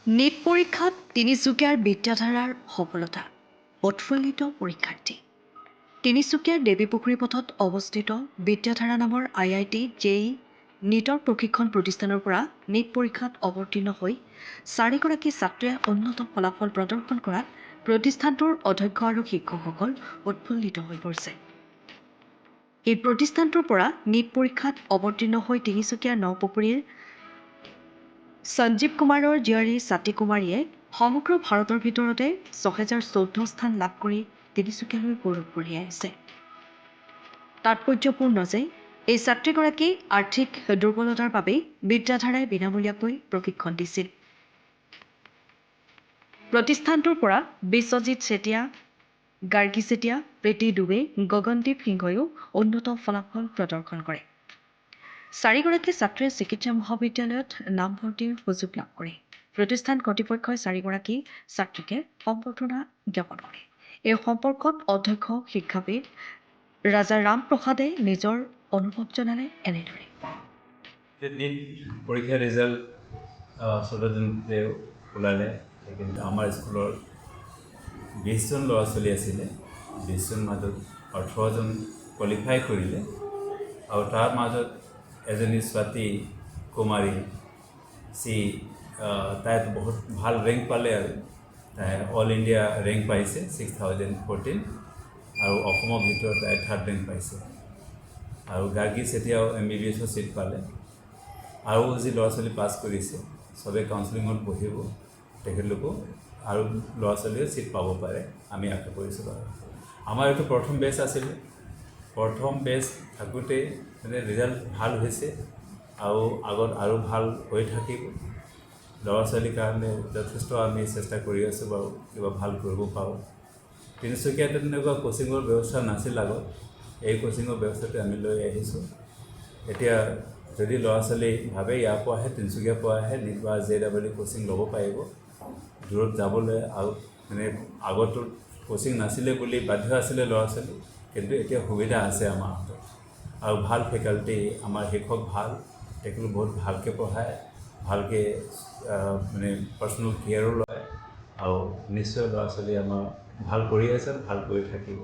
NEET পৰীক্ষাত তিনিচুকীয়াৰ বিদ্যাধাৰাৰ সফলতা, উৎফুল্লিত পৰীক্ষাৰ্থী। তিনিচুকীয়াৰ দেৱীপুখুৰী পথত অৱস্থিত বিদ্যাধাৰা নামৰ আইআইটি, জেইই, নীটৰ প্ৰশিক্ষণ প্ৰতিষ্ঠানৰ পৰা নীট পৰীক্ষাত অৱতীৰ্ণ হৈ চাৰিগৰাকী ছাত্ৰীয়ে উন্নত ফলাফল প্ৰদৰ্শন কৰাত প্ৰতিষ্ঠানটোৰ অধ্যক্ষ আৰু শিক্ষকসকল উৎফুল্লিত হৈ পৰিছে। এই প্ৰতিষ্ঠানটোৰ পৰা নীট পৰীক্ষাত অৱতীৰ্ণ হৈ তিনিচুকীয়াৰ নপুখুৰীৰ সঞ্জীৱ কুমাৰৰ জীয়ৰী স্বাতী কুমাৰীয়ে সমগ্ৰ ভাৰতৰ ভিতৰতে 6014 স্থান লাভ কৰি তিনিচুকীয়ালৈ গৌৰৱ কঢ়িয়াই আহিছে। তাৎপৰ্যপূৰ্ণ যে এই ছাত্ৰীগৰাকী আৰ্থিক দুৰ্বলতাৰ বাবেই বিদ্যাধাৰাই বিনামূলীয়াকৈ প্ৰশিক্ষণ দিছিল। প্ৰতিষ্ঠানটোৰ পৰা বিশ্বজিৎ চেতিয়া, গাৰ্গী চেতিয়া, প্ৰীতি ডুবে, গগনদীপ সিংহয়ো উন্নত ফলাফল প্ৰদৰ্শন কৰে। চাৰিগৰাকী ছাত্ৰীয়ে চিকিৎসা মহাবিদ্যালয়ত নামভৰ্তিৰ সুযোগ লাভ কৰে। প্ৰতিষ্ঠান কৰ্তৃপক্ষই চাৰিগৰাকী ছাত্ৰীকে সম্বৰ্ধনা জ্ঞাপন কৰে। এই সম্পৰ্কত অধ্যক্ষ শিক্ষাবিদ ৰাজা ৰাম প্ৰসাদে নিজৰ অনুভৱ জনালে এনেদৰে। নীট পৰীক্ষাৰ ৰিজাল্ট 14 জুনতে ওলালে। কিন্তু আমাৰ স্কুলৰ 20জন ল'ৰা ছোৱালী আছিলে। 20জন মাজত 18জন কোৱালিফাই কৰিলে আৰু তাৰ মাজত এজনী স্বাতী কুমাৰী, চি তাই বহুত ভাল ৰেংক পালে আৰু তাই অল ইণ্ডিয়া ৰেংক পাইছে 6014 আৰু অসমৰ ভিতৰত তাই থাৰ্ড ৰেংক পাইছে। আৰু গাৰ্গী চেতিয়াও এমবিবিএছৰ ছিট পালে। আৰু যি ল'ৰা ছোৱালী পাছ কৰিছে, চবে কাউন্সিলিঙত বহিব। তেখেতলোকো আৰু ল'ৰা ছোৱালীয়েও ছিট পাব পাৰে, আমি আশা কৰিছোঁ। বাৰু, আমাৰ এইটো প্ৰথম বেচ আছিলে। প্ৰথম বেচ থাকোঁতেই মানে ৰিজাল্ট ভাল হৈছে আৰু আগত আৰু ভাল হৈ থাকিব। ল'ৰা ছোৱালীৰ কাৰণে যথেষ্ট আমি চেষ্টা কৰি আছোঁ বাৰু, কিবা ভাল কৰিব পাৰোঁ। তিনিচুকীয়াত তেনেকুৱা কোচিঙৰ ব্যৱস্থা নাছিল আগত। এই কোচিঙৰ ব্যৱস্থাটো আমি লৈ আহিছোঁ। এতিয়া যদি ল'ৰা ছোৱালী ভাবে ইয়াৰ পৰাহে, তিনিচুকীয়াৰ পৰাহে নীট বা জে ডাবল ই কোচিং ল'ব পাৰিব। দূৰত যাবলৈ আৰু মানে আগতো কোচিং নাছিলে বুলি বাধ্য আছিলে ল'ৰা ছোৱালী, কিন্তু এতিয়া সুবিধা আছে আমাৰ হাতত। আৰু ভাল ফেকাল্টি, আমাৰ শিক্ষক ভাল, তেখেতলোক বহুত ভালকৈ পঢ়ায়, ভালকৈ মানে পাৰ্চনেল কেয়াৰো লয় আৰু নিশ্চয় ল'ৰা ছোৱালী আমাৰ ভাল কৰি আছে, ভাল কৰি থাকিব।